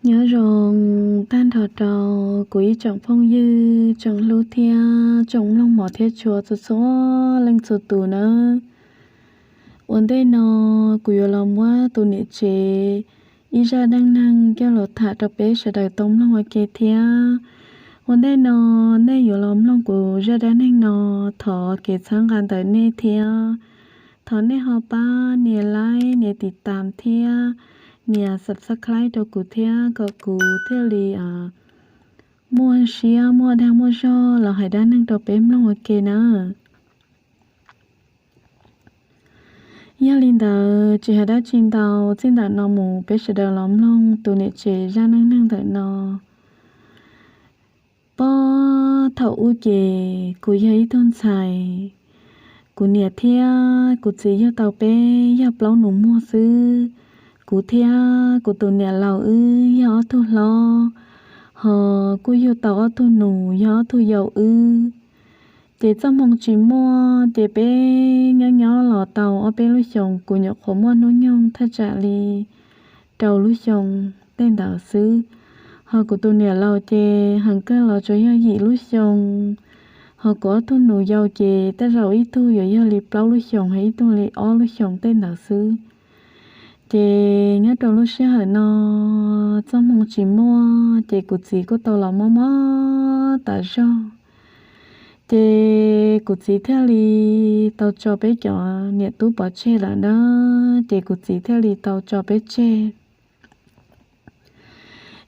Nyob zoo tag nrho rau kuv ib tsoom phooj ywg, tsoom hlub thiab tsoom mloog mos thiab tshua txhua txhua leej txhua tus nawb. Ua ntej no kuv yuav los muab tus niam tsev ib zaj dab neeg coj los tham rau peb sawv daws tau mloog ua ke thiab. Ua ntej no nej yuav los mloog kuv zaj dab neeg no, thov kev txhawb nqa ntawm nej thiab. Thov nej ho pab nias like, nias tiv tam thiab nias subscribe rau kuv thiab kom kuv thiaj li muaj siab muaj dag muaj zog los hais dab neeg rau peb mloog ua ke na. Yog li ntawd tsis hais dab tsi ntau, txij ntawm no mus peb sawv daws los mloog tus niam tsev zaj neej neeg ntawm no. Puag thaum ub ces kuv yog ib tug ntxhais, kuv niam thiab kuv txiv yug tau peb yog plaub nus muag xwb. Kuv thiab kuv tus niam laus wb yog ob tug hlob, ho kuj yug tau ob tug nus yog ob tug yau wb. Ces txoj hmoo tsis muaj ces peb nyob nyob los tau ob peb lub xyoos, kuv nyuam qhuav muaj hnub nyoog thaj tsam li rau lub xyoo tej ntawd xwb. Ho kuv tus niam laus ces heev kawg los tsuas yog yim lub xyoo, ho kuv ob tug nus yau ces tej zaum ib tug yuav yog li plaub lub xyoos, ho ib tug li ob lub xyoos tej ntawd xwb. Ces nyob rau lub sij hawm no txoj hmoo tsis muaj ces kuv txiv kuj tau los mob mob tas zog. Ces kuv txiv thiaj li tau tso peb cov niam tub pov tseg lawm na, ces kuv txiv thiaj li tau tso peb tseg.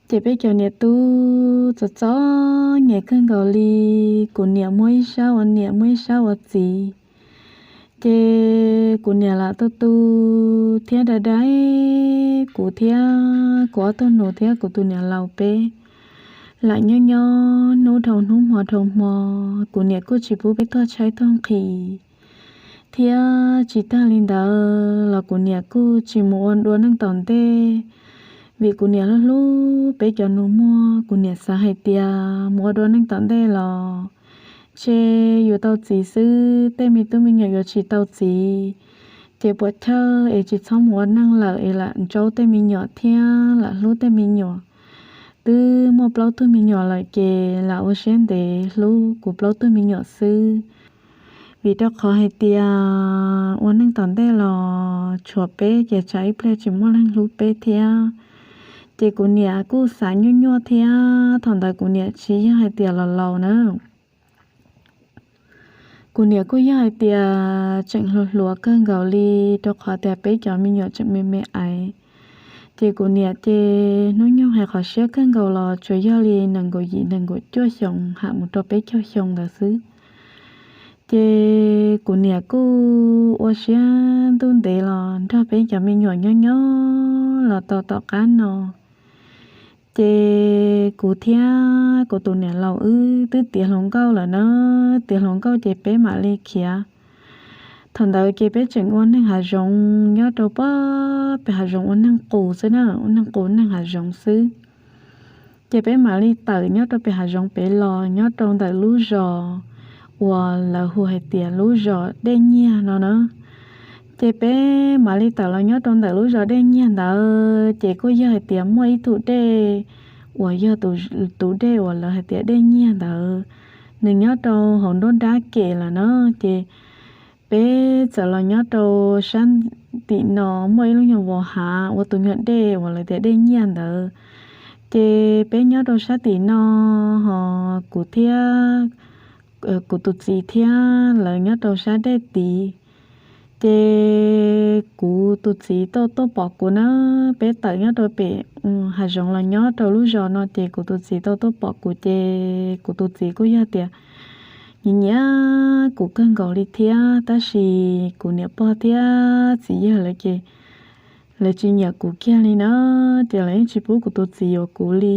Ces peb cov niam tub txom txom nyem kawg nkaus li, kuv niam muab ib sab ua niam muab ib sab ua txiv. Ces kuv niam lam tu tu thiab dai dai kuv thiab kuv ob tug nus thiab kuv tus niam laus peb lam nyob nyob hnub dhau hnub hmo dhau hmo, kuv niam kuj tsis pub peb tuag tshaib tuag nqhis. Thiab tsis tag li ntawd los kuv niam kuj tsis mus ua dua neej tom ntej, vim kuv niam hlub hlub peb cov nus muag, kuv niam xav hais tias mus ua dua neej tom ntej los ntshe yuav tau txiv xwb, tej me tub me nyuam yuav tsis tau txiv. Ces puas chawj es tsis txhob mus ua neej lawm es lam ntsaub tej me nyuam thiab lam hlub tej me nyuam. Twb muaj plaub tug me nyuam lawm ces lam ua siab ntev hlub kuv plaub tug me nyuam xwb. Vim rau qhov hais tias ua neej tom ntej los tshuav peb ces tsam ib pliag tsis muaj leej hlub peb thiab. Ces kuv niam kuj xav nyuaj nyuaj thiab, thaum ntawd kuv niam tsis yog hais tias los laus na. Kuv niam kuj yog hais tias tseem hluas hluas kawg nkaus li, rau qhov tias peb cov me nyuam tseem me me aiv. Ces kuv niam ces hnub nyoog hais qhov siab kawg nkaus los tsuas yog li nees nkaum yim nees nkaum cuaj xyoos ham mus rau peb caug xyoo ntawd xwb. Ces kuv niam kuj ua siab ntuj ntev los nrog peb cov me nyuam nyob nyob los tau tom qab no. Ces kuv thiab kuv tus niam laus wb twb tiav hluas nkauj lawm na, tiav hluas nkauj ces peb mam li khiav. Thaum ntawd ces peb tseem ua neeg hav zoov nyob rau pem hav zoov ua neeg qus xwb na, ua neeg qus neeg hav zoov xwb. Ces peb mam li tawm nyob rau pem hav zoov pem los nyob rau ntawm lub zos uas lawv hu hais tias lub zos Dej Nyiag no na. Ces peb mam li tawm los nyob rau ntawm lub zos Dej Nyiag ntawd ces kuj yog hais tias muaj ib tug dej uas yog tus dej uas lawv hais tias Dej Nyiag ntawd, nws nyob rau hauv nruab nrab kem lawm na. Ces peb txawm los nyob rau sab tim no muaj ib lub nyuag vos hav ua tus nyuag dej uas lawv tias Dej Nyiaj ntawd. Ces peb nyob rau sab tim no, ho kuv thiab kuv tus txiv thiab lawv nyob rau sab dej tid. Ces kuv tus txiv tau tuaj pom kuv na, peb tawm nyob rau pem hav zoov los nyob rau lub zos no ces kuv tus txiv tau tuaj pom kuv ces kuv tus txiv kuj yog tias nyiam nyiam kuv kawg nkaus li thiab, tab sis kuv niam pog thiab txiv yawg lawv ces lawv tsis nyiam kuv kiag li na, ces lawv yeej tsis pub kuv tus txiv yuav kuv li.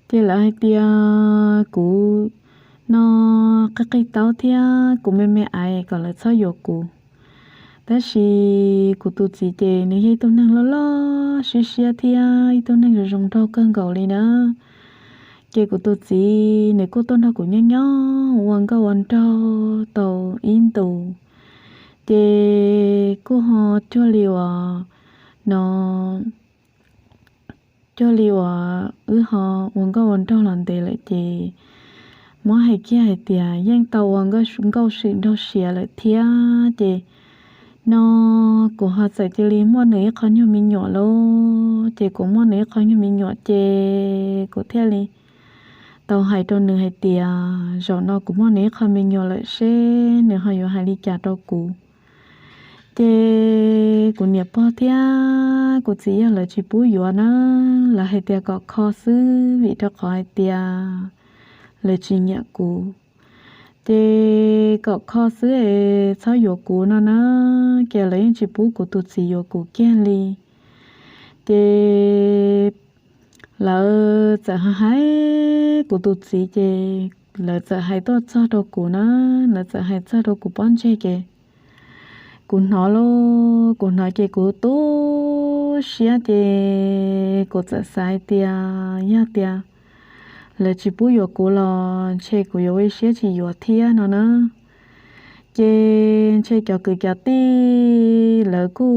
Ces lawv hais tias kuv no qig qig taub thiab kuv me me aiv kom lawv txhob yuav kuv. Tab sis kuv tus txiv ces nws yog ib tug neeg loj loj siab siab thiab ib tug neeg zoo zoo nraug kawg nkaus li na. Ces kuv tus txiv nws kuj tuaj nrog kuv nyob nyob ua nkauj ua nraug tau ib ntus, ces kuj ho cuag li uas no Cuag li uas wb ho ua nkauj ua nraug los ntev lawm ces muab hais kiag hais tias yeej tau ua nkauj swm nraug siav lawm thiab ces no kuv ho txawm cia li muaj nws ib qho nyuag me nyuam lauj. Ces kuv muaj nws ib qho nyuag me nyuam ces kuv thiaj li tau hais rau nws hais tias zaum no kuv muaj nws ib qho me nyuam lawm seb nws ho yuav hais li cas rau kuv. Ces kuv niam pog thiab kuv txiv yawg lawv tsis pub yuav na, lawv hais tias kom kho xwb vim rau qhov hais tias lawv tsis nyiam kuv. Ces kom kho xwb es txhob yuav kuv no na, ces lawv yeej tsis pub kuv tus txiv yuav kuv kiag li. Ces lawv txawm hais kuv tus txiv ces lawv txawm hais tuaj txog rau kuv na, lawv txawm hais txog rau kuv pob ntseg ces kuv hnov lauj, kuv hnov ces kuv tu siab ces kuv txawm xav hais tias yog tias lawv tsis pub yuav kuv los ntshe kuv yuav ua ib siab tsis yuav thiab no na. Ces ntshe cov kwv cov tij lawv kuj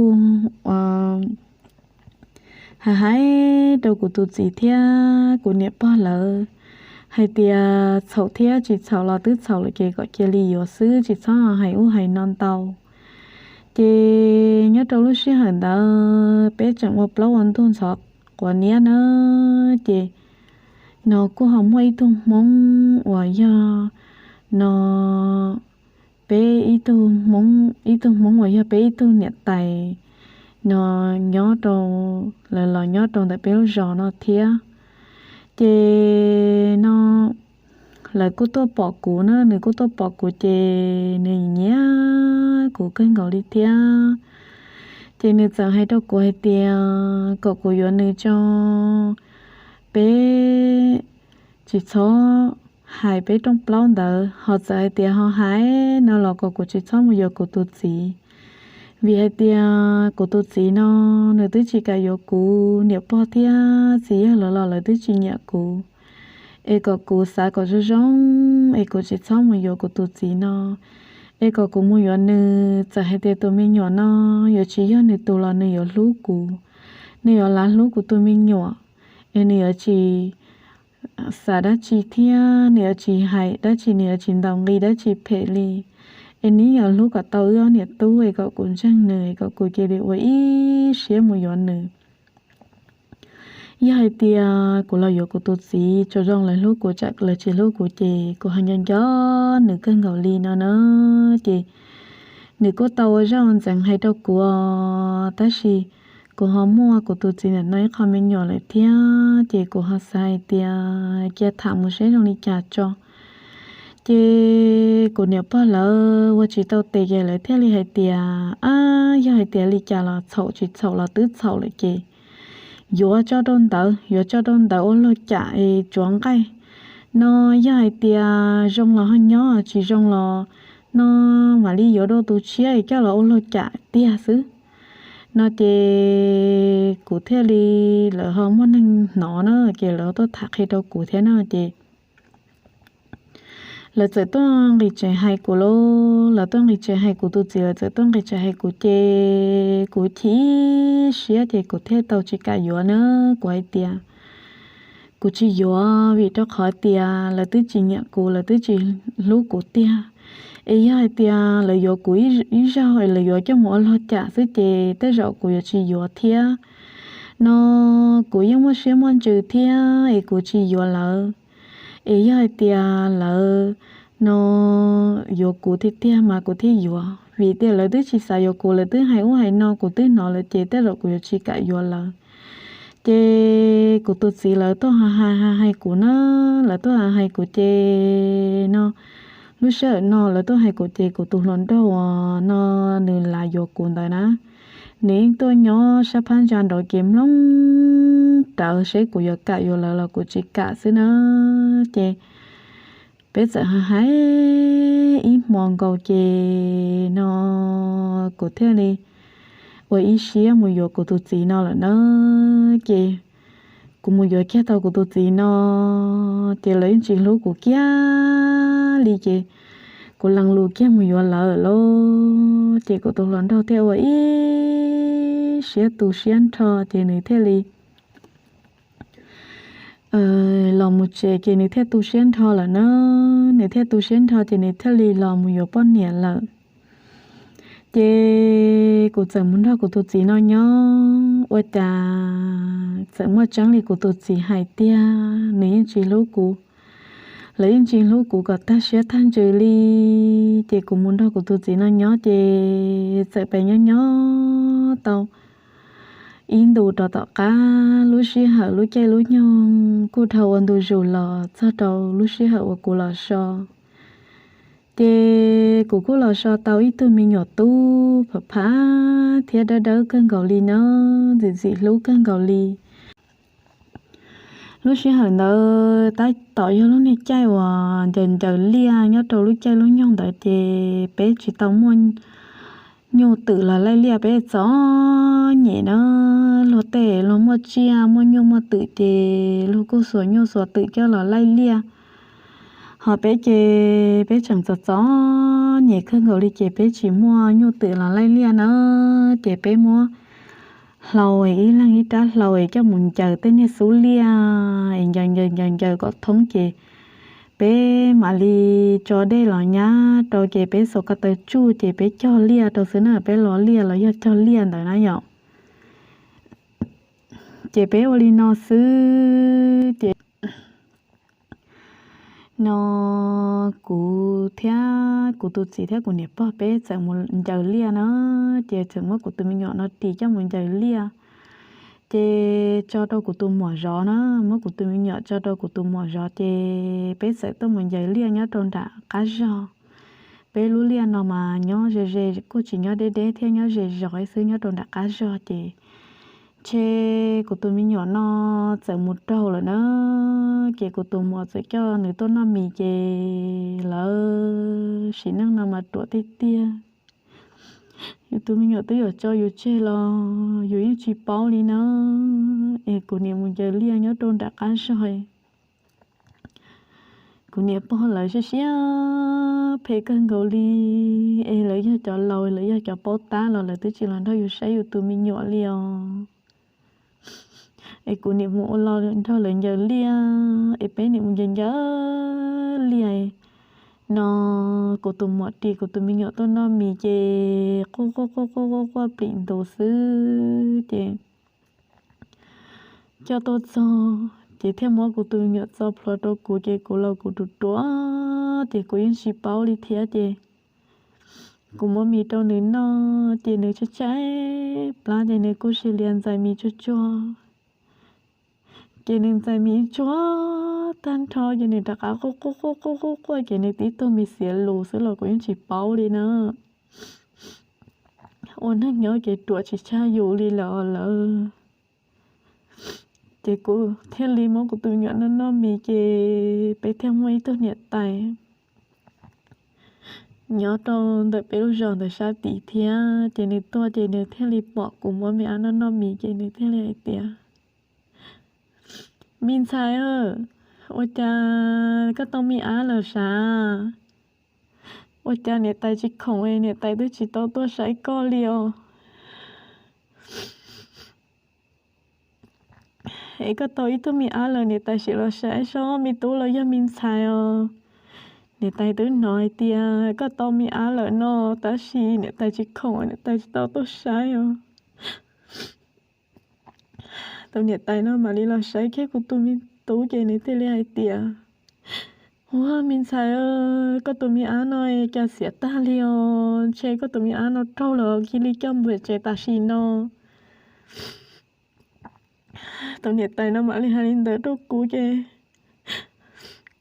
hais hais rau kuv tus txiv thiab kuv niam pog lawv hais tias txhaum thiab tsis txhaum los twb txhaum lawm ces kom cia li yuav xwb tsis txhob hais ub hais no ntau. Ces nyob rau lub sij hawm ntawd peb tseem ua plaub ua ntug ntxhov quav niab na, ces no kuj ho muaj ib tug hmoob uas yog no peb ib tug hmoob, ib tug hmoob uas yog peb ib tug niam tais no nyob rau, lawv los nyob rau ntawm peb lub zos no thiab. Ces no lawv kuj tuaj pom kuv na, nws kuj tuaj pom kuv ces nws nyiam kuv kawg nkaus li thiab. Ces nws txawm hais rau kuv hais tias kom kuv yuav nws tso, peb tsis txhob hais peb rooj plaub ntawd, ho txawm hais tias ho hais no los kom kuv tsis txhob mus yuav kuv tus txiv. Vim hais tias kuv tus txiv no nws twb tsis kam yuav kuv, niam pog thiab txiv yawg lawv los lawv twb tsis nyiam kuv. Es kom kuv xav kom zoo zoo, es kuv tsis txhob mus yuav kuv tus txiv no. Es kom kuv mus yuav nws, txawm hais tias tus me nyuam no yuav tsis yog nws tus los nws yuav hlub kuv, nws yuav lav hlub kuv tus me nyuam. Es nws yuav tsis xav dab tsi thiab nws yuav tsis hais dab tsi, nws yuav tsis ntaus nqi dab tsi phem li. Es nws yuav hlub kom tau wb ob niam tub, es kom kuv ntseeg nws, es kom kuv cia li ua ib siab mus yuav nws. Yog hais tias kuv los yuav kuv tus txiv, tsuas zoo lawv hlub kuv, tsam lawv tsis hlub kuv ces kuv ho nco nco nws kawg nkaus li no na. Ces nws kuj tau ua zaj ua ntxeev hais rau kuv os, tab sis kuv ho muaj kuv tus txiv ntawm no ib qho me nyuam lawm thiab, ces kuv ho xav hais tias cia tham mus seb zoo li cas tso. Ces kuv niam pog lawv ua tsis tau tes ces lawv thiaj li hais tias, ab, yog hais tias li cas los txhaum tsis txhaum los twb txhaum lawm ces yuav tso rau ntawd, yuav tso rau ntawd ua luag cam es tsuav nqaij. No yog hais tias zoo los ho nyob, tsis zoo los no mam li yuav dua tus tshiab es coj los ua luag cam tiag xwb. No ces kuv thiaj li, lawv ho muaj neeg hnov na, ces lawv tuaj tham qhia rau kuv thiab no ces lawv txawm tuaj nqis tsev hais kuv lauj, lawv tuaj nqis tsev hais kuv tus txiv, lawv txawm tuaj nqis tsev hais kuv ces kuv chim siab ces kuv thiaj tau tsis kam yuav na. Kuv hais tias kuv tsis yuav vim rau qhov tias lawv twb tsis nyiam kuv, lawv twb tsis hlub kuv tiag. Es yog hais tias lawv yuav kuv ib zaug es lawv yuav coj mus ua luag cam xwb ces tej zaum kuv yuav tsis yuav thiab. No kuv yeej muaj siab muaj ntsws thiab es kuv tsis yuav lawv. Es yog hais tias lawv no yuav kuv tiag tiag mas kuv thiaj yuav, vim tias lawv twb tsis xav yuav kuv, lawv twb hais ub hais no kuv twb hnov lawm ces tej zaum kuv yuav tsis kam yuav lawv. Ces kuv tus txiv lawv tuaj hais hais kuv na, lawv tuaj hais hais kuv ces no lub sij hawm no lawv tuaj hais kuv ces kuv tus hluas nraug uas no nws lav yuav kuv ntawd na, nws yeej tuaj nyob sab phab ntsa nraud ces mloog rawv seb kuv yuav kam yuav lawv los kuv tsis kam xwb na. Ces peb txawm hais hais ib hmo nkaus ces no kuv thiaj li ua ib siab mus yuav kuv tus txiv no lawm na. Ces kuv mus yuav kiag tau kuv tus txiv no ces lawv yeej tsis hlub kuv kiag li ces kuv lees lus kiag mus yuav lawv lauj. Ces kuv tus hluas nraug thiaj ua ib siab tu siab nrho ces nws thiaj li Los mus tsev ces nws thiaj tu siab nrho lawm na, nws thiaj tu siab nrho ces nws thiaj li los mus yuav poj niam lawm. Ces kuv txawm mus nrog kuv tus txiv no nyob, ua cas txawm muaj tseeb li kuv tus txiv hais tiag, nws yeej tsis hlub kuv, lawv yeej tsis hlub kuv kom tag siab tag ntsws li. Ces kuv mus nrog kuv tus txiv no nyob ces txawm peb nyob nyob tau ib ntus rau tom qab lub sij hawm lub caij lub nyoog kuj dhau ua ntu zus los txog rau lub sij hawm uas kuv los so. Ces kuv kuj los so tau ib tug me nyuam tub phav phav thiab dawb dawb kawg nkaus li na, ntxim ntxim hlub kawg nkaus li. Lub sij hawm ntawd tab tom yog lub niag caij uas ncaws ncaws liaj nyob rau lub caij lub nyoog ntawd ces peb tsis tau muaj nyuj twm los laij liaj, peb txom nyem na. Luag tej luag muaj tsiaj muaj nyuj muaj twm ces luag kuj xuas nyuj xuas twm coj los laij liaj. Ho peb ces peb tseem txom txom nyem kawg nkaus li ces peb tsis muaj nyuj twm los laij liaj na, ces peb muab hlau, ib leeg ib rab hlau coj mus ncaws tej niag xub liaj es ncaws ncaws ncaws ncaws kom thoob ces peb mam li tso dej los nyab rau ces peb xuas ko taw tsuj ces peb cog liaj rau xwb na, peb lo liaj los yog cog liaj ntawd na yom. Ces peb ua li no xwb ces no kuv thiab kuv tus txiv thiab kuv niam pog peb txawm mus ncaws liaj na, ces txawm muab kuv tus me nyuam no ris coj mus ncaws liaj. Ces tso rau kuv tus muam zov na, muab kuv tus me nyuam tso rau kuv tus muam zov ces peb txawm tuaj mus ncaws liaj nyob rau nram qab zog. Peb lub liaj no mas nyob ze ze kuj tsis nyob deb deb thiab, nyob ze zog xwb nyob rau nram qab zog ces ntshe kuv tus me nyuam no txawm mus raug lawm na, ces kuv tus muam txawm coj nws tuaj noj mis ces lawv sim neej no mas ruam tiag tiag. Yus tus me nyuam twb yuav tso yus tseg los yus yeej tsis paub li na. Es kuv niam mus ncaws liaj nyob rau nram qab zog, kuv niam pog lawv siab siab phem kawg nkaus li, es lawv yog cov laus lawv yog cov paub tab los lawv twb tsis los nrog yus saib yus tus me nyuam li os. Es kuv niam mus ua los nrog lawv ncaws liaj es peb niam mus ncaws ncaws liaj no kuv tus muam ris kuv tus me nyuam tuaj noj mis ces quaj quaj quaj quaj quaj plim ntus xwb ces coj tuaj txog ces thiaj muab kuv tus me nyuam txo plhuav rau kuv ces kuv los kuv ruam ruam ces kuv yeej tsis paub li thiab ces kuv muab mis rau nws noj ces nws tshaib tshaib plab ces nws kuj cia li ntxais mis tsuag tsuag. Ces nws ntxais mis tsuag tag nrho ces nws rov qab quaj quaj quaj quaj quaj quaj ces nws tib tug mis xiav lus xwb los kuv yeej tsis paub li na. Ua neeg nyob ces ruam tsis tshaj yus li lawm lawm. Ces kuv thiaj li muab kuv tus me nyuam noj noj mis ces peb thiaj muaj ib tug niam tais nyob rau ntawm peb lub zos ntawm sab tid thiab ces nws tuaj ces nws thiaj li pom kuv muab me ab noj noj mis ces nws thiaj li hais tias, me ntxhais, ua cas koj tau me ab lawm sav? Ua cas niam tais tsis khoom es niam tais twb tsis tau tuaj saib koj li os? Es koj tau ib tug me ab lawm niam tais sim los saib seb me tub los yog me ntxhais os. Niam tais twb hnov hais tias koj tau me ab lawm no tab sis niam tais tsis khoom niam tais tsis tau tuaj saib os. Tus niam tais no mam li los saib kiag kuv tus me tub ces nws thiaj li hais tias, ua me ntxhais, koj tus me ab no cas xiav tag li os, ntshe koj tus me ab no raug lawm cia li coj mus tsev tam sim no. Tus niam tais no mam li hais li ntawd rau kuv ces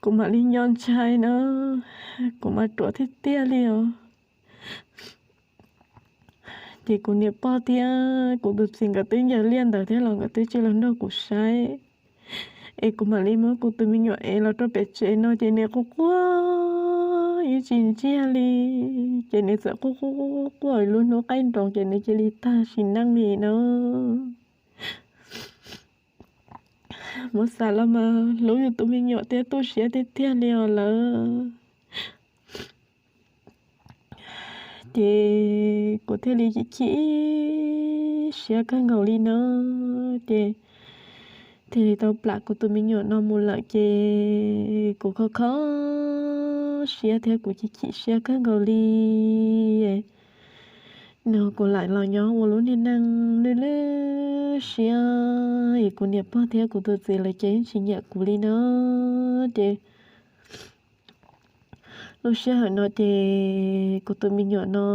kuv mam li nco ntshai na, kuv mas ruam tiag tiag li os. Ces kuv niam pog thiab kuv tus txiv nkawd twb ncaws liaj ntawd thiab los nkawd twb tsis los nrog kuv saib. Es kuv mam li muab kuv tus me nyuam ev los rau pem tsev no ces nws quaj quaj ib tsis ntsiag li. Ces nws txawm quaj quaj quaj quaj lub hnub qaij nroos ces nws cia li tag sim neej li na. Muab xav los mas hlub yus tus me nyuam thiab tu siab tiag tiag li os lawm. Ces kuv thiaj li chim chim siab kawg nkaus li na. Ces thiaj li tau plam kuv tus me nyuam no mus lawm ces kuv kho kho siab thiab kuv chim chim siab kawg nkaus li. No kuv lam los nyob ua lub niag neej lwj lwj siab es kuv niam pog thiab kuv tus txiv lawv ces yeej tsis nyiam kuv li na. Ces lub sij hawm no ces kuv tus me nyuam no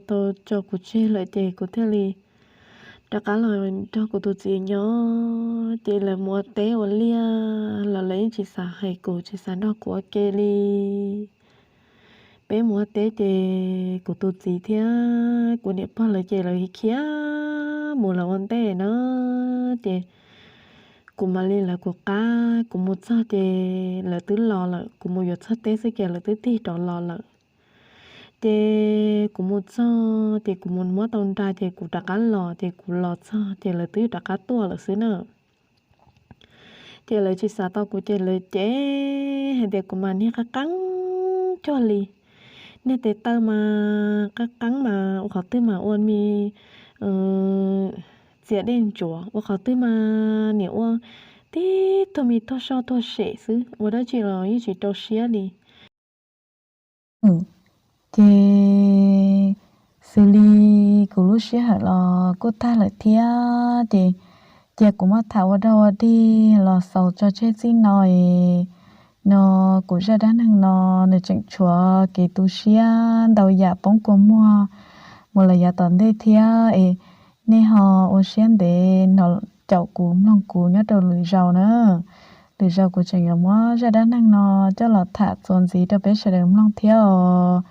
tau tso kuv tseg lawm ces kuv thiaj li rov qab los nrog kuv tus txiv nyob. Ces lawv mus ua teb ua liaj los lawv yeej tsis xav hais kuv, tsis xav nrog kuv ua ke li. Peb mus ua teb ces kuv tus txiv thiab kuv niam pog lawv ces lawv khiav mus lawv ua ntej na. Ces kuv mam li lawv kuv qab, kuv mus txog ces lawv twb los lawm, kuv mus yuav txog teb xwb ces lawv twb tig rov los lawm. Ces kuv mus txog ces kuv mus muab tau nra ces kuv rov qab los, ces kuv los txog ces lawv twb rov qab tuaj lawm xwb na. Ces lawv tsis xav tau kuv ces lawv cem hais tias kuv mas niag qab qeeb cuag li, niag tes taw mas qab qeeb mas ua qhov twg mas ua me txias dej ntsuav, ua qhov twg mas niam ua tib tug me tuag soj tuag sem xwb, ua dab tsi los yeej tsis rau siab li. Ces xws li kuv lub sij hawm los kuj tag lawm thiab, ces cia kuv muab tham ua dog ua dig los xaus tso tseg txij no es, no kuv zaj dab neeg no nws tseem tshuav kev tu siab ntau yam poob kua muag mus lawm yav tom ntej thiab es, nej ho ua siab ntev no caum kuv mloog kuv nyob rau lwm zaus na. Lwm zaus kuv tseem yuav muab zaj dab neeg no coj los tham txuas ntxiv rau peb sawv daws mloog thiab os.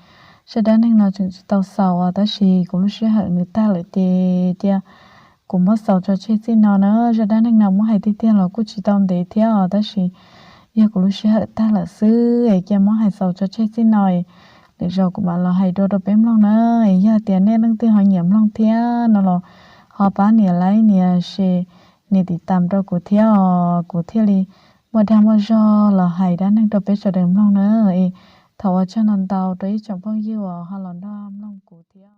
Zaj dab neeg no tseem tsis tau xaus os, tab sis kuv lub sij hawm nws tag lawm ces cia kuv muab xaus tso tseg txij no na. Zaj dab neeg no muab hais tiag tiag los kuj tsis tau ntev thiab os, tab sis yog kuv lub sij hawm tag lawm xwb es cia muab hais xaus tso tseg txij no es, lwm zaus kuv mam los hais dua rau peb mloog na. Es yog tias nej leej twg ho nyiam mloog thiab no los ho pab nias like, nias share, nias tiv tam rau kuv thiab os, kuv thiaj li muaj dag muaj zog los hais dab neeg rau peb sawv daws mloog na. Es thov ua tsaug ntau ntau rau ib tsoom phooj ywg uas ho los nrog mloog kuv thiab.